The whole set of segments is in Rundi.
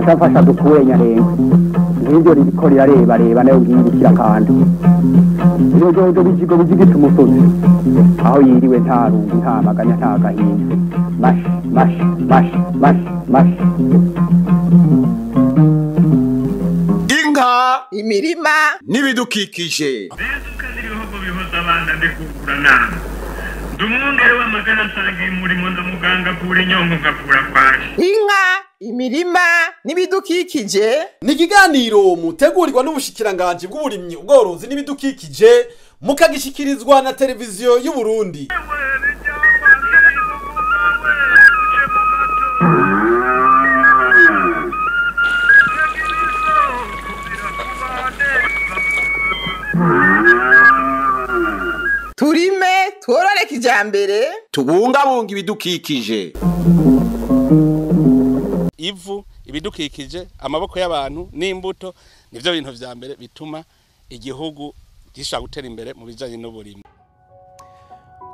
Afasha dukure nyarengo ngiryo ririko rirareba reba nayo ngirikira kandi ibijojo bijigo bijigita umusozi aho yiriwe nta rungu nta maganya nta gahinda mash mash mash mash mash inka imirima n'ibidukikije Dumungere w'amagana nsangiye umurimo ndamuganga kura inyongo ngakura kwaje. Inka, imirima n'ibidukikije ni ikiganiro mutegurirwa n'ubushikiranganje bw'uburimyi ubworozi n'ibidukikije mukagishikirizwa na televiziyo y'u Burundi. Turime tworore kijambere tubungabunga ibidukikije. Ivu ibidukikije amaboko y'abantu n'imbuto nivyo bintu vya mbere bituma igihugu gishaka gutera imbere mu bijanye n'uburimyi.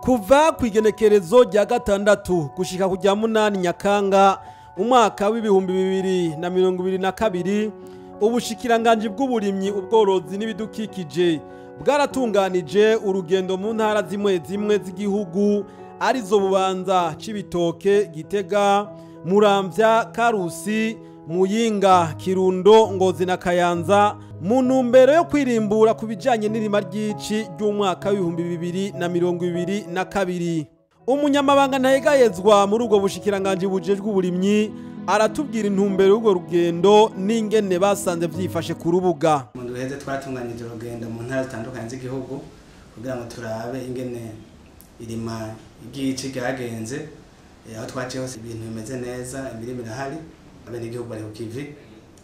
Kuva kwigenekerezo rya gatandatu gushika kujya 8 Nyakanga umwaka w'ibihumbi 2022 ubushikiranganje bw'uburimyi ubworozi n'ibidukikije bwaratunganije urugendo mu ntara zimwe zimwe z'igihugu arizo Bubanza, Cibitoke, Gitega, Muramvya, Karusi, Muyinga, Kirundo, Ngozi na Kayanza mu ntumbero yo kwirimbura ku bijanye n'irima ry'ici ry'umwaka w'ibihumbi 2022. Umunyamabanga ntayegayezwa muri ubwo bushikiranganje bujejwe uburimyi aratubwira intumbero y'urwo rugendo n'ingene basanze vyifashe ku rubuga. Mu duheze twatunganyije urugendo mu ntara zitandukanye z'igihugu kugira ngo turabe ingene irima ry'ici ryagenze, aho twaciye hose ibintu bimeze neza, imirima irahari, abenegihugu bari ku kivi,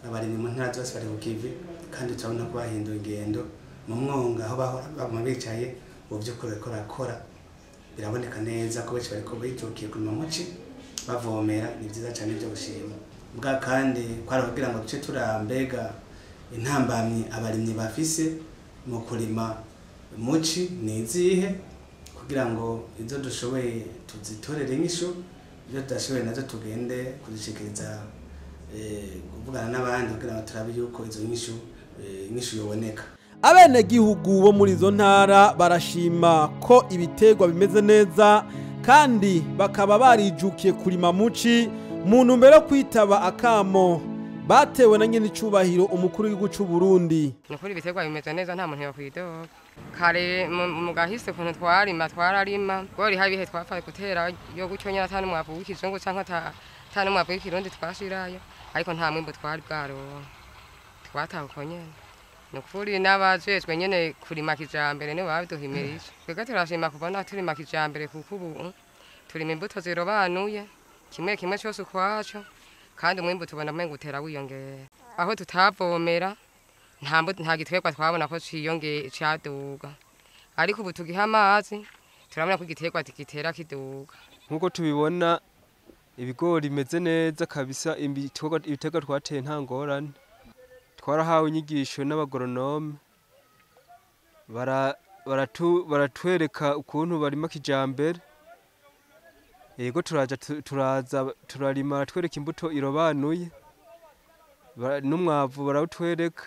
abarimyi mu ntara zose bari ku kivi, kandi turabona ko bahinduye ingendo mu mwonga aho bahora baguma bicaye ubu vy'ukuri bariko barakora, biraboneka neza ko benshi bariko bijukiye kurima muci bavomera, ni vyiza cane vyo gushima. Bwa kandi kwari kugira ngo duce turambega intambamyi abarimyi bafise mu kurima muci ni izihe, kugira ngo izo dushoboye tuzitorere inyishu, izo tudashoboye nazo tugende kuzishikiriza, kuvugana n'abandi kugira ngo turabe yuko izo nyishu yoboneka. Abenegihugu bo muri izo ntara barashima ko ibitegwa bimeze neza kandi bakaba barijukiye kurima muci mu ntumbero yo kwitaba akamo batewe na nyene icubahiro umukuru w'igihugu c'u Burundi. Nukuri ibitegwa bimeze neza nta muntu yokwidoga. Kare mu gahise kuntu twarima twararima gori hari bihe twafaye gutera yo gutyo nyara tanu mwavu w'ikizungu canke tanu mwavu w'ikirundi twashirayo, ariko nta mwimbu twari bwaronka, twatahuko nyene. Nukuri n'abajejwe nyene kurima kijambere nibo babiduhimirije. Twebwe turashima kubona turima kijambere kuko ubu turima imbuto zirobanuye kimwe kimwe cyose ukwaco, kandi umwimbu tubona mwenga utera wiyongera. Aho tutavomera nta giterwa twabona ko ciyongeye caduga, ariko ubu tugiha amazi turabona ko igiterwa gitera kiduga. Nkuko tubibona ibigori bimeze neza kabisa, ibiterwa twateye nta ngorane. Twarahawe inyigisho n'abagoronome baratwereka ukuntu barima kijambere. Yego turaza turarima, baratwereka imbuto irobanuye n'umwavu barawutwereka,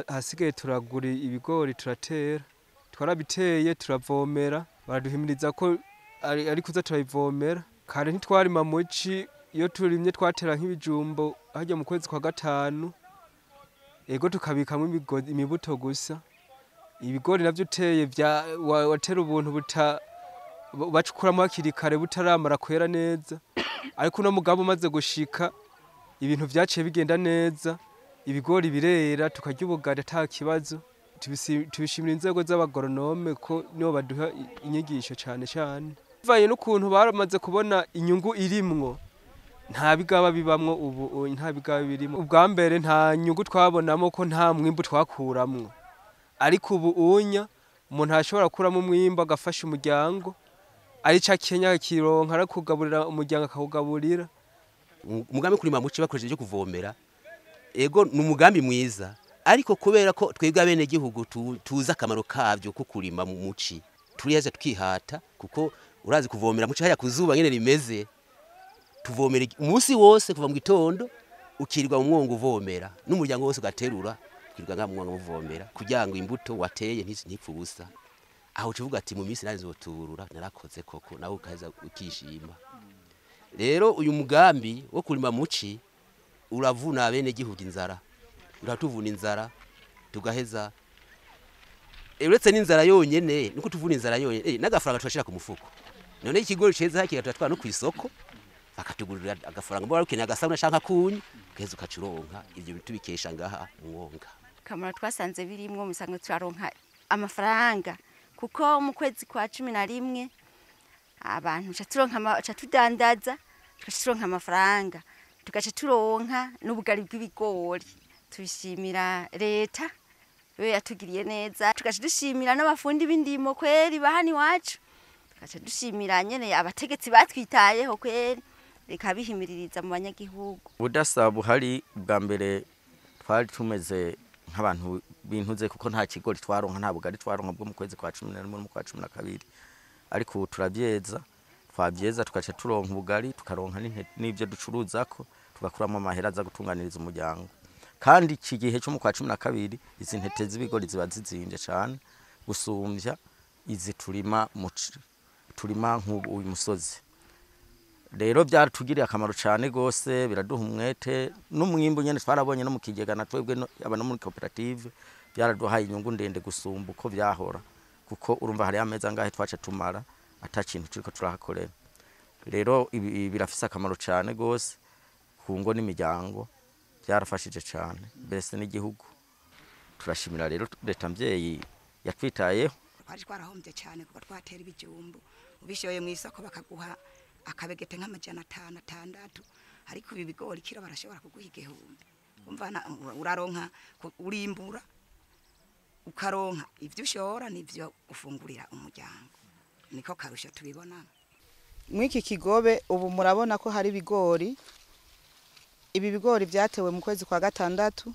hasigaye turagura ibigori turatera, twarabiteye turavomera, baraduhimiriza ko ari kuza turabivomera. Kare ntitwarima muci, iyo turimye twatera nk'ibijumbo harya mu kwezi kwa gatanu, ego tukabikamwo imibuto gusa. Ibigori navyo uteye watera ubuntu bacukuramo hakiri kare butaramara kwera neza, ariko uno mugabo umaze gushika ibintu vyaciye bigenda neza, ibigori birera tukarya ubugari ata kibazo. Tubishimira inzego z'abagoronome ko nibo baduha inyigisho cane cane, bivanye n'ukuntu baramaze kubona inyungu irimwo. Nta bigaba bibamwo ubu, nta bigaba birimo. Ubwa mbere nta nyungu twabonamo ko nta mwimbu twakuramwo, ariko ubu unya umuntu ashobora gukuramo umwimbu agafasha umuryango, ari ca Kenya kironka arakugaburira umuryango akawugaburira. Umugambi kurima muci bakoresheje kuvomera, ego ni umugambi mwiza, ariko kubera ko twebwe abene gihugu tuzi akamaro kavyo ko kurima mu muci, turiyaza tukihata kuko urazi kuvomera muci haya kuzuba nyene rimeze. Tuvomera umunsi wose kuva mu gitondo, ukirirwa mu mwongo uvomera, n'umuryango wose ugaterura ukirirwa nga mu mwongo uvomera kugira ngo imbuto wateye ntipfe ubusa. Aho ucuvuga ati mu minsi narizoturura narakoze koko, nawe ukaza ukishima. Rero uyu mugambi wo kurima muci uravuna bene gihugu inzara, uratuvuna inzara tugaheza. Uretse n'inzara yonyene, nuko tuvuna inzara yonyene n'agafaranga turashira ku mufuko. None ikigori ceza hakira turatwara no kwisoko akatugurira agafaranga, mbora ukeneye agasabune canka kunyu ukaheza ukacuronka. Ivyo bintu tubikesha ngaha mwonga. Kamara twasanze birimwo musango turaronka amafaranga, kuko mu kwezi kwa 11 abantu ca tudandaza tukaronka amafaranga, tugaca turonka n'ubugari bw'ibigori. Tubishimira leta we yatugiriye neza, tugaca dushimira n'abafundi b'indimo kweri bahani wacu, tugaca dushimira nyene abategetsi batwitayeho kweri, reka bihimiririza mu banyagihugu. Budasa buhari bwa mbere twari tumeze nk'abantu bintuze, kuko nta kigori twaronka, nta bugari twaronka bwo mu kwezi kwa 11 mu kwa 12, ariko ubu turabyeza, twabyeza tugaca turonka ubugari, tukaronka n'ibyo ducuruzako, tugakuramo amahera aza gutunganiriza umuryango. Kandi iki gihe cyo mu kwa 12 izi ntete z'ibigori ziba zizinje cyane gusumbya izi turima turima nk'uyu musozi. Rero byaratugiriye akamaro cyane gose, biraduha umwete n'umwimbu nyene twarabonye no mu kigega na twebwe aba no muri koperative byaraduhaye inyungu ndende gusumba uko byahora, kuko urumva hari ameza ngahe twaca tumara atakintu turiko turahakorera. Rero ibi birafise akamaro cyane gose ku ngo n'imiryango, byarafashije cyane mbese n'igihugu. Turashimira rero leta mvyeyi yatwitayeho. Twari twarahombye cyane kuko twatera ibijumbu ubishoye mu isoko bakaguha akabegete nk'500 600, ariko ibi bigori kiro barashobora kuguha 1000. Umva uraronka urimbura ukaronka ivyo ushora nivyo ufungurira umuryango, niko karusho tubibona. Mwiki kigobe ubu murabona ko hari ibigori. Ibi bigori byatewe mu kwezi kwa 6,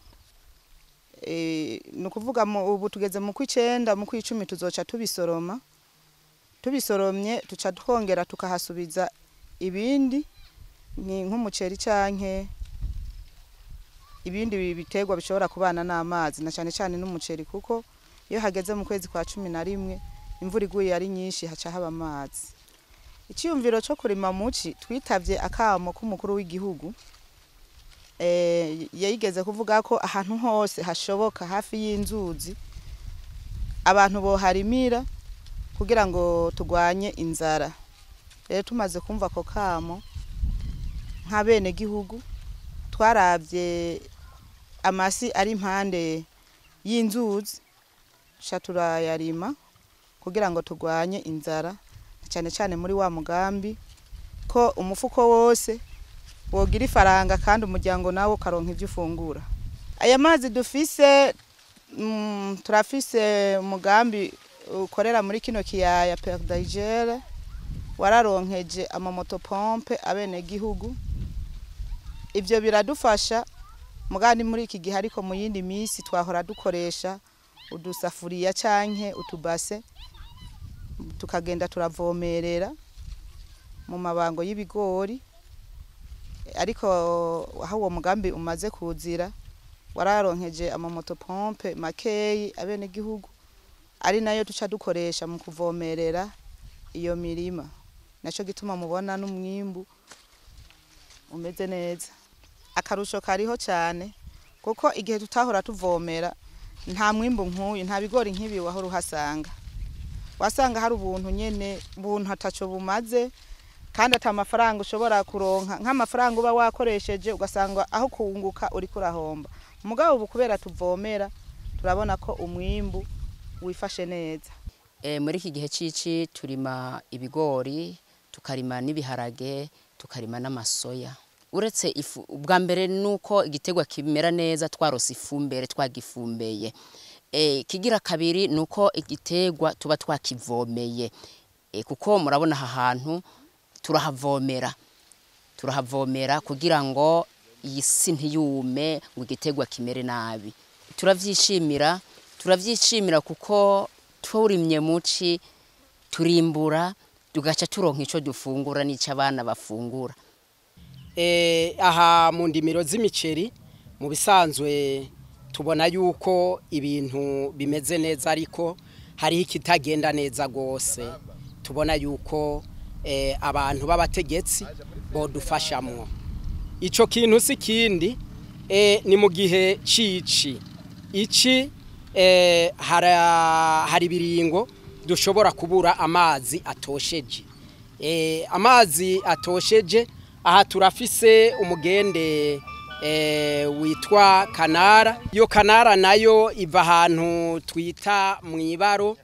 nukuvuga ubu tugeze mu kw'icenda, mu kw'icumi tuzoca tubisoroma. Tubisoromye tuca twongera tukahasubiza ibindi nk'umuceri canke ibindi biterwa bishobora kubana n'amazi, na cyane cyane n'umuceri, kuko iyo hageze mu kwezi kwa 11 imvura iguye ari nyinshi haca haba amazi. Icyumviro cyo kurima muci twitavye akamo k'umukuru w'igihugu, yayigeze kuvuga ko ahantu hose hashoboka hafi y'inzuzi abantu boharimira kugira ngo tugwanye inzara. Rero tumaze kumva ko kamo nka bene gihugu twaravye amasi ari impande y'inzuzi shaturayarima kugira ngo tugwanye inzara, cyane cyane muri wa mugambi ko umufuko wose wogira ifaranga kandi umuryango nawo ukaronka ivyo ufungura. Aya mazi dufise, turafise umugambi ukorera muri kino kiyaya Perdaigere, wararonkeje amamotopompe abene gihugu. Ivyo biradufasha mugandi muri iki gihe, ariko mu yindi minsi twahora dukoresha udusafuriya canke utubase tukagenda turavomerera mu mabango y'ibigori, ariko aho uwo mugambi umaze kuzira wararonkeje amamotopompe makeyi abene gihugu, ari nayo tuca dukoresha mu kuvomerera iyo mirima. Naco gituma mubona n'umwimbu umeze neza. Akarusho kariho cyane, kuko igihe tutahora tuvomera nta mwimbu nk'uyu, nta bigori nk'ibi wahora uhasanga. Wasanga hari ubuntu nyene, ubuntu ataco bumaze, kandi ata mafaranga ushobora kuronka, nk'amafaranga uba wakoresheje ugasanga aho kunguka uri kurahomba. Mugabo ubu kubera tuvomera turabona ko umwimbu wifashe neza. Muri iki gihe cici turima ibigori, tukarima n'ibiharage, tukarima n'amasoya. Uretse ifu, ubwa mbere nuko igitegwa kimera neza twarose ifumbere twagifumbeye. Kigira kabiri nuko igitegwa tuba twakivomeye. Kuko murabona aha hantu turahavomera. Turahavomera kugira ngo iyi si ntiyume ngo igitegwa kimere nabi. Turavyishimira kuko turimye muci turimbura tugaca turonka ico dufungura n'ico abana bafungura. Aha mu ndimiro z'imiceri mu bisanzwe tubona yuko ibintu bimeze neza, ariko hariho ikitagenda neza gose. Tubona yuko abantu b'abategetsi bodufashamwo. Ico kintu si kindi, ni mu gihe cici ici hari biringo dushobora kubura amazi atosheje. Amazi atosheje aha turafise umugende witwa Kanara. Iyo Kanara nayo iva ahantu twita mwibaro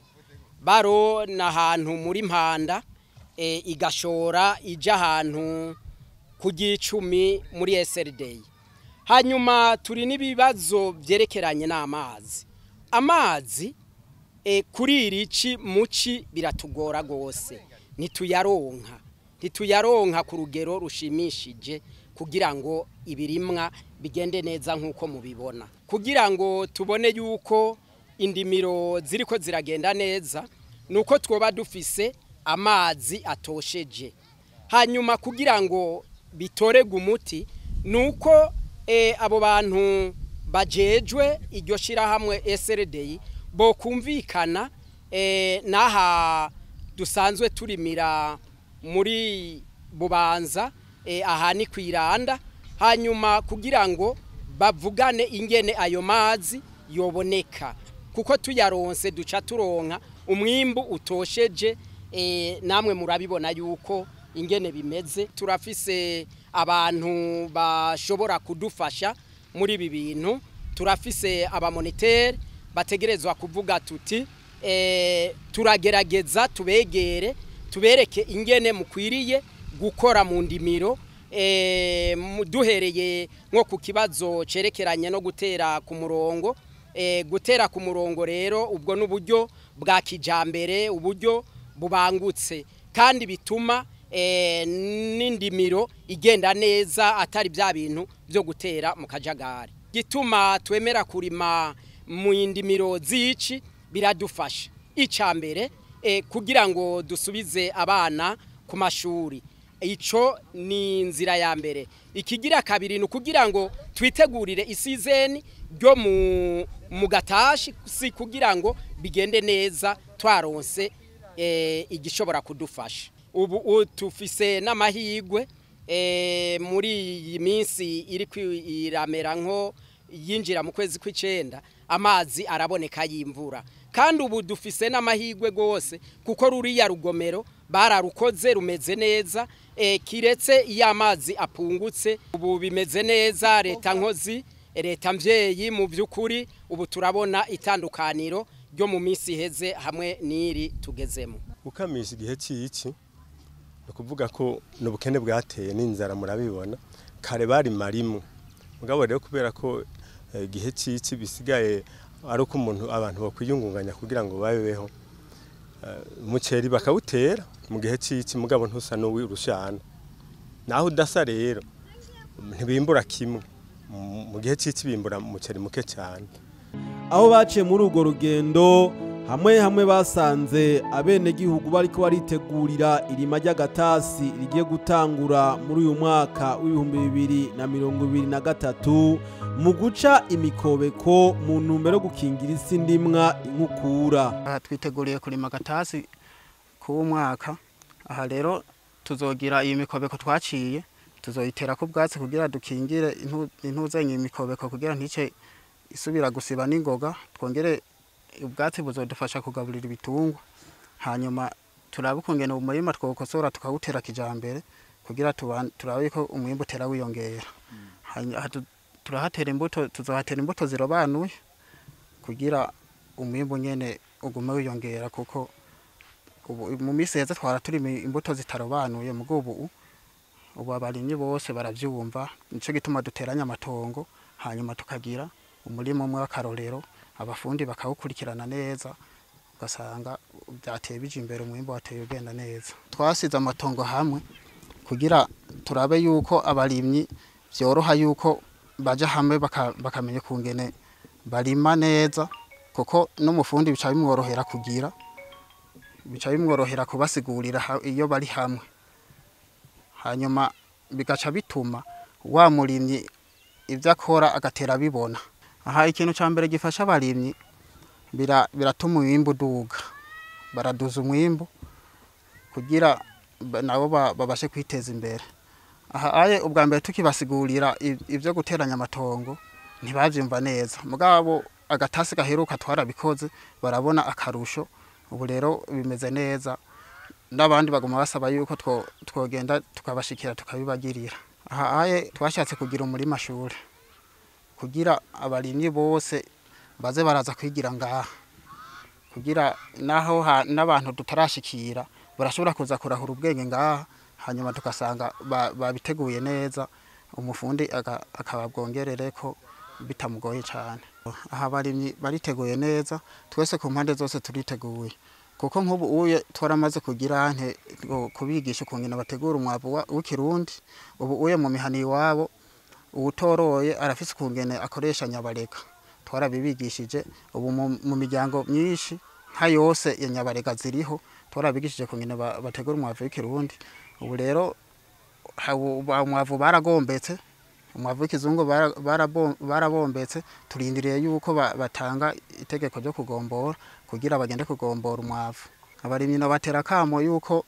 baro na hantu muri Mpanda, igashora ija ahantu ku gicumi muri SRD. Hanyuma turi n'ibibazo byerekeranye n'amazi. Amazi kuri irici muci biratugora gose, ntituyaronka ku rugero rushimishije kugira ngo ibirimwa bigende neza nkuko mubibona. Kugira ngo tubone yuko indimiro ziriko ziragenda neza nuko twoba dufise amazi atosheje. Hanyuma kugira ngo bitorege umuti nuko abo bantu bajejwe iryo shirahamwe SRD bo kumvikana naha dusanzwe turimira muri Bubanza, aha ni kwiranda. Hanyuma kugira ngo bavugane ingene ayo mazi yoboneka, kuko tuyaronse duca turonka umwimbu utosheje. Namwe murabibona yuko ingene bimeze. Turafise abantu bashobora kudufasha muri ibi bintu, turafise abamoniteur bategerezwa kuvuga tuti turagerageza tubegere tubereke ingene mukwiriye gukora mu ndimiro, duhereye nko ku kibazo cerekeranye no gutera ku murongo. Gutera ku murongo rero ubwo n'uburyo bwa kijambere, uburyo bubangutse kandi bituma n'indimiro igenda neza, atari bya bintu byo gutera mu kajagari. Gituma twemera kurima mu ndimiro zici biradufasha icambere kugira ngo dusubize abana ku mashuri. Ico ni inzira ya mbere. Ikigira kabiri ni kugira ngo twitegurire isizeni ryo mu gatashi, si kugira ngo bigende neza twaronse igishobora kudufasha. Ubu tufise n'amahigwe muri iyi minsi iri kwiramera nko yinjira mu kwezi kw'icenda, amazi araboneka y'imvura. Kandi ubu dufise n'amahigwe gose kuko ruriya rugomero bararukoze rumeze neza, kiretse iyo amazi apungutse ubu bimeze neza. Leta nkozi, leta mvyeyi, mu by'ukuri ubu turabona itandukaniro ryo mu minsi iheze hamwe n'iri tugezemo. Gukamisha igihe ciki ni ukuvuga ko n'ubukene bwateye n'inzara murabibona. Kare bari marimu, mugabo rero kubera ko igihe ciki bisigaye ari uko umuntu abantu bakwiyungunganya kugira ngo babeho, umuceri bakawutera mu gihe ciki mugabo ntusa n'uwirushana. Naho udasa rero ntibimbura kimwe, mu gihe ciki bimbura umuceri muke cyane. Aho baciye muri urwo rugendo hamwe hamwe basanze abenegihugu bariko baritegurira irima ry'agatasi rigiye gutangura muri uyu mwaka w'2023 mu guca imikobeko mu ntumbero yo gukingira isi ndimwa inkukura. Aha twiteguriye kurima agatasi k'uwo mwaka. Aha rero tuzogira iyi mikobeko twaciye, tuzoyitera ku bwatsi kugira dukingire intuzanye imikobeko kugira ntice isubira gusiba n'ingoga. Twongere ubwatsi buzodufasha kugaburira ibitungwa. Hanyuma turabe ukungene umurima twokosora tukawutera kijambere kugira turabe ko umwimbu utera wiyongera. Turahatera imbuto, tuzohatera imbuto zirobanuye kugira umwimbu nyene ugume wiyongera, kuko ubu mu minsi heza twara turima imbuto zitarobanuye, mugo ubu abarimyi bose baravyumva. Nico gituma duteranya amatongo hanyuma tukagira umurimo umwe w'akarorero, abafundi bakawukurikirana neza, ugasanga byateye bije imbere, umwimbu wateye ugenda neza. Twasize amatongo hamwe kugira turabe yuko abarimyi vyoroha yuko baja hamwe bakamenya kungene barima neza, kuko n'umufundi bica bimworohera kugira bica bimworohera kubasigurira iyo bari hamwe. Hanyuma Bigaca bituma wa murimyi ibyo akora agatera bibona. Aha ikintu ca mbere gifasha abarimyi biratuma umwimbu uduga, baraduza umwimbu kugira nabo babashe kwiteza imbere. Aha aye ubwa mbere tukibasigurira ibyo guteranya amatongo ntibavyumva neza, mugabo agatasi gaheruka twarabikoze barabona akarusho. Ubu rero bimeze neza, n'abandi baguma basaba yuko twogenda tukabashikira tukabibagirira. Aha aye twashatse kugira umurima shure kugira abarimyi bose baze baraza kwigira ngaha, kugira naho n'abantu tutarashikira barashobora kuza kurahura ubwenge ngaha, hanyuma tukasanga babiteguye neza, umufundi akababwongerereko bitamugoye cyane. Aha abarimyi bariteguye neza, twese ku mpande zose turiteguye, kuko nk'ubu uye twaramaze kugira nte kubigisha ukungene bategura umwavu w'ikirundi. Ubu uye mu mihana iwabo uwutoroye arafise ukungene akoresha nyabareka, twarabibigishije. Ubu mu miryango myinshi nka yose ya nyabareka ziriho, twarabigishije kungene bategura umwavu w'ikirundi. Ubu rero umwavu baragombetse, umwavu w'ikizungu barabombetse, turindiriye yuko batanga itegeko ryo kugombora kugira bagende kugombora umwavu. Abarimyi no batera kamo yuko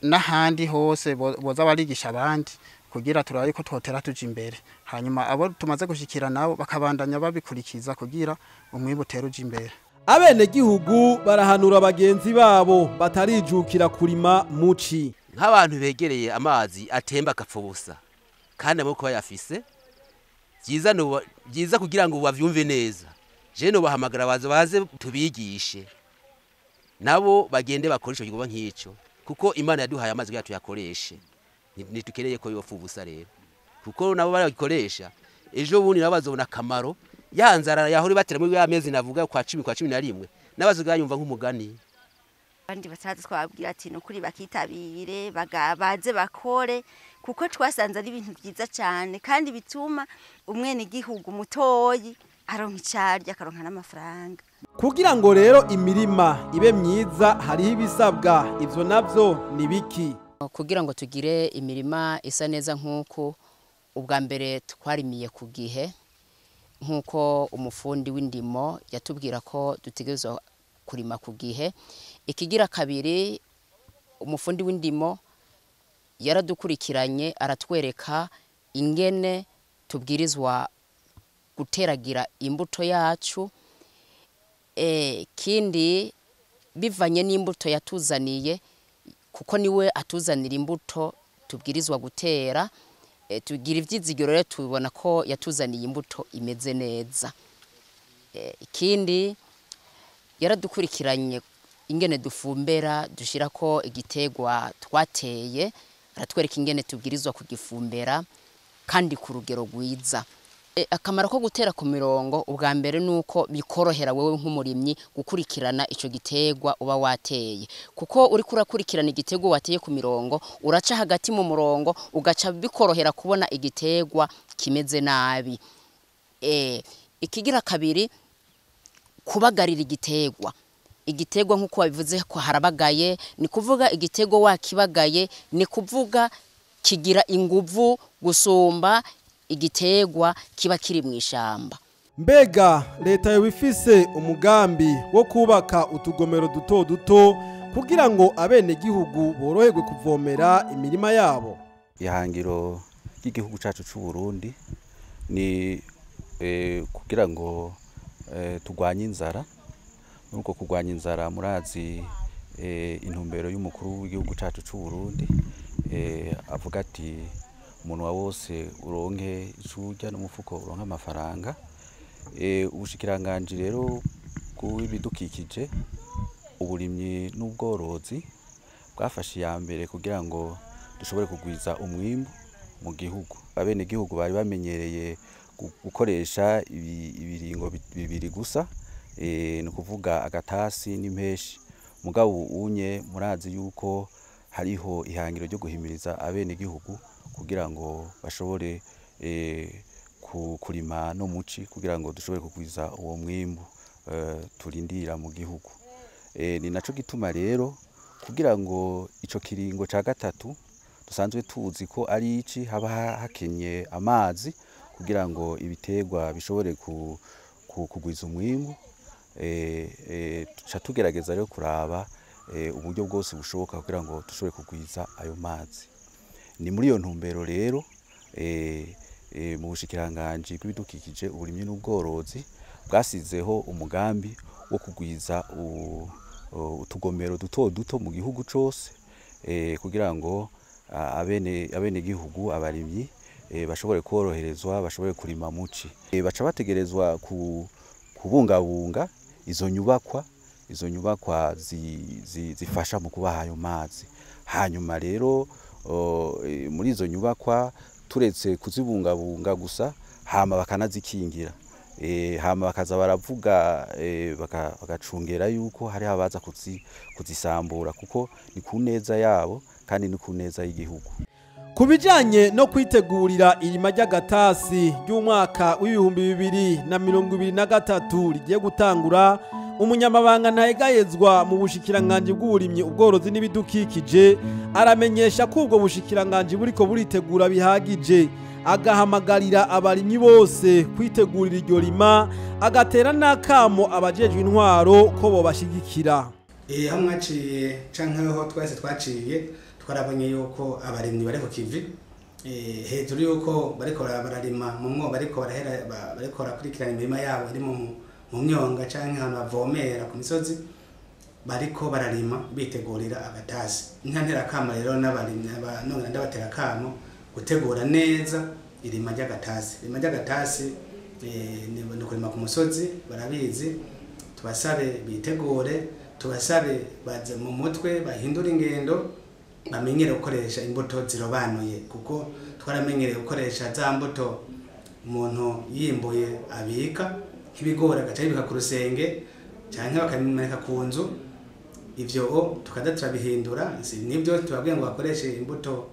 n'ahandi hose boza barigisha abandi kugira turabe ko twotera tuja imbere, hanyuma abo tumaze gushikira nabo bakabandanya babikurikiza kugira umwimbu utera uja imbere. Abenegihugu barahanura bagenzi babo batarijukira kurima muci. Nk'abantu begereye amazi atemba akapfa ubusa kandi amaboko bayafise, byiza kugira ngo bavyumve neza. Je no bahamagara baze tubigishe nabo bagende bakoresha igikorwa nk'ico, kuko Imana yaduhaye amazi kugira tuyakoreshe, ntitukereye ko yopfa ubusa rero, kuko nabo barabikoresha ejo bundi nabo bazobona akamaro. Ya nzara yahora batera muri ya mezi navuga kwa 10 kwa 11 nabazoga yumva nk'umugani. Abandi batazi twababwira ati nukuri bakitabire baze bakore, kuko twasanze ari ibintu byiza cyane kandi bituma umwene gihugu mutoyi aronka icarya akaronka n'amafaranga. Kugira ngo rero imirima ibe myiza hariho ibisabwa, ivyo navyo ni biki? Kugira ngo tugire imirima isa neza nkuko ubwa mbere twarimiye ku gihe, nkuko umufundi w'indimo yatubwira ko dutegerezwa kurima ku gihe. Ikigira kabiri, umufundi w'indimo yaradukurikiranye aratwereka ingene tubwirizwa guteragira imbuto yacu. Kindi bivanye n'imbuto yatuzaniye, kuko niwe atuzanira imbuto tubwirizwa gutera, tugira ivyizigiro rero tubona ko yatuzaniye imbuto imeze neza. Ikindi yaradukurikiranye ingene dufumbera, dushirako igitegwa twateye, aratwereka ingene tubwirizwa kugifumbera kandi ku rugero rwiza. Akamaro ko gutera ku mirongo ubwa mbere nuko bikorohera wewe nk'umurimyi gukurikirana ico gitegwa uba wateye, kuko uri kurakurikirana igitegwa wateye ku mirongo, uraca hagati mu murongo ugaca bikorohera kubona igitegwa kimeze nabi. Ikigira kabiri, kubagarira igitegwa. Igitegwa nkuko babivuze ko harabagaye, ni kuvuga igitegwa wakibagaye, ni kuvuga kigira inguvu gusumba igitegwa kiba kiri mu ishamba. Mbega leta yobifise umugambi wo kubaka utugomero duto duto kugira ngo abene gihugu boroherwe kuvomera imirima yabo? Ihangiro ry'igihugu cacu c'u Burundi ni kugira ngo tugwanye inzara. Nuko kugwanya inzara murazi intumbero y'umukuru w'igihugu cacu c'u Burundi avuga ati umuntu wa wose uronke icurya n'umufuko uronke amafaranga. Ubushikiranganje rero bw'ibidukikije, uburimyi n'ubworozi bwafashe iya mbere kugira ngo dushobore kugwiza umwimbu mu gihugu. Abene gihugu bari bamenyereye gukoresha ibiringo bibiri gusa, ni ukuvuga agatasi n'impeshi. Mugabo unye murazi yuko hariho ihangiro ryo guhimiriza abene gihugu kugira ngo bashobore kurima no muci, kugira ngo dushobore kugwiza uwo mwimbu turindira mu gihugu. Ni naco gituma rero kugira ngo ico kiringo ca gatatu dusanzwe tuzi ko ari ici haba hakenye amazi kugira ngo ibiterwa bishobore kugwiza umwimbu. Tuca tugerageza rero kuraba uburyo bwose bushoboka kugira ngo dushobore kugwiza ayo mazi. Ni muri iyo ntumbero rero mu bushikiranganji bw'ibidukikije, uburimyi n'ubworozi bwasizeho umugambi wo kugwiza utugomero duto duto mu gihugu cose, kugira ngo abene gihugu abarimyi bashobore koroherezwa, bashobore kurima muci. Baca bategerezwa kubungabunga izo nyubakwa zifasha mu kubaha ayo mazi. Hanyuma rero muri izo nyubakwa turetse kuzibungabunga gusa, hama bakanazikingira, hama bakaza baravuga, bagacungera yuko hari abaza kuzisambura, kuko ni ku neza yabo kandi ni ku neza y'igihugu. Ku bijanye no kwitegurira irima ry'agatasi ry'umwaka w'2023 rigiye gutangura, umunyamabanga ntayegayezwa mu bushikiranganji bw'uburimyi, ubworozi n'ibidukikije aramenyesha ko ubwo bushikiranganji buriko buritegura bihagije, agahamagarira abarimyi bose kwitegurira iryo rima, agatera n'akamo abajejwe intwaro ko bobashigikira. Aho mwaciye canke aho twese twaciye twarabonye yuko abarimyi bari ku kivi, hejuru yuko bariko bararima mu mwo, bariko barahera, bariko barakurikirana imirima yabo iri mu myonga canke ahantu bavomera ku misozi, bariko bararima bitegurira agatasi. Ntantera kamo rero n'abarimyi nongera ndabatera kamo gutegura neza irima ry'agatasi. Irima ry'agatasi ni kurima ku musozi, barabizi. Tubasabe bitegure, tubasabe baze mu mutwe bahindure ingendo, bamenyere gukoresha imbuto zirobanuye, kuko twaramenyereye gukoresha za mbuto umuntu yimbuye abika nk'ibigori agaca yibika ku rusenge canke bakabimanika ku nzu. Ivyo tukaza turabihindura. Nibyo tubabwiye ngo bakoreshe imbuto,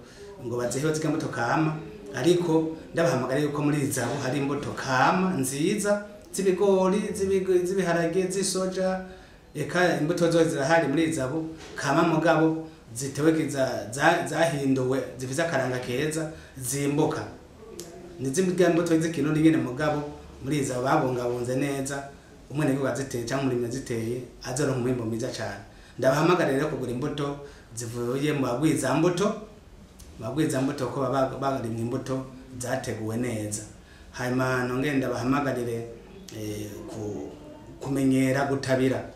ngo bazehe bazike imbuto kama, ariko ndabahamagara yuko muri zabo hari imbuto kama nziza z'ibigori, z'ibiharage, z'isoja, eka imbuto zose zirahari muri zabo kama, mugabo zitewekeza zahinduwe zifise akaranga keza, zimbuka. Nizimbuka imbuto z'ikirundi nyene, mugabo muri zabo babungabunze neza, umwenegihugu aziteye cyangwa umurimyi aziteye azoronka umwimbu mwiza cane. Ndabahamagara rero kugura imbuto zivuye mu bagwizambuto ko baba barimye imbuto zateguwe neza. Hanyuma nongere ndabahamagarire kumenyera gutabira,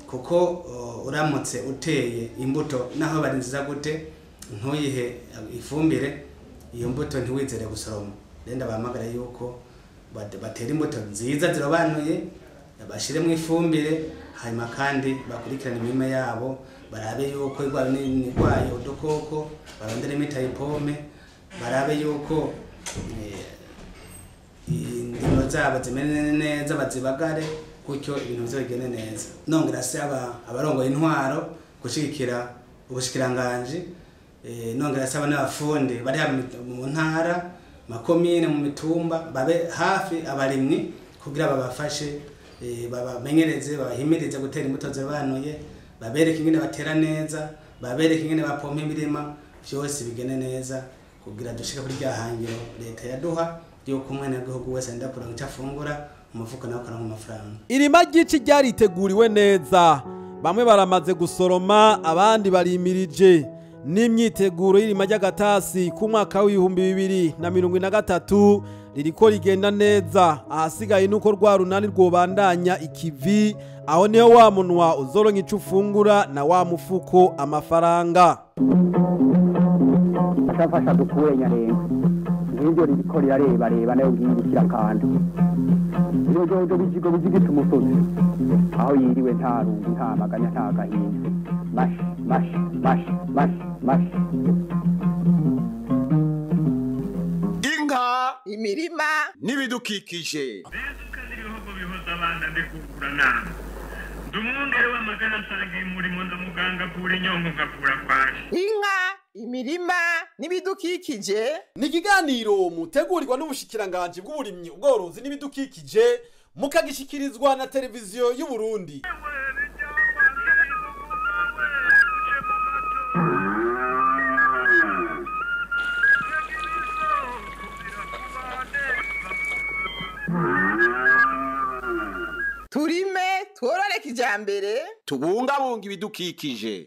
kuko uramutse uteye imbuto naho bari nziza gute ntuyihe ifumbire, iyo mbuto ntiwizere gusoroma. Rero ndabahamagara yuko batera imbuto nziza zirobanuye, bashiremo ifumbire, hanyuma kandi bakurikirane imirima yabo, barabe yuko irwaye udukoko, barondere imiti ayipompe, barabe yuko indimo zabo zimeze neza, bazibagare gutyo ibintu bizogende neza. Nongera saba abarongoye intwaro gushigikira ubushikiranganji, nongera saba n'abafundi bari mu ntara, makomine, mu mitumba, babe hafi abarimyi kugira babafashe, babamenyereze, babahimirize gutera imbuto zirobanuye, babereke ingene batera neza, babereke ingene bapompa imirima, vyose bigende neza kugira dushike kuri rya hangiro leta yaduha yuko umwenegihugu wese agenda kuronka ico afungura, umufuko nawe ukaronka amafaranga. Irima ry'ici ryariteguriwe neza, bamwe baramaze gusoroma, abandi barimirije. N'imyiteguro y'irima ry'agatasi ku mwaka w'2023 ririko rigenda neza. Ahasigaye nuko rwa runani rwobandanya ikivi, aho niho wa munwa uzoronka ico ufungura na wa mufuko amafaranga. Afasha dukure nyarenga ngiryo ririko rirarebareba nayo ngiye kirakanda ibijojo bijigo bijigita umusozi, aho yiriwe nta rungu, nta maganya, nta gahinda. Mash mash mash mash mash. Inka, imirima n'ibidukikije. Ndumwungere w'amagara nsangiye umurimo, ndamuganga avura inyongo nkavura kwashi. Inka, imirima n'ibidukikije ni ikiganiro mutegurirwa n'ubushikiranganji bw'uburimyi, ubworozi n'ibidukikije, mukagishikirizwa na televiziyo y'u Burundi. Turime tworore kijambere. Tubungabunga ibidukikije.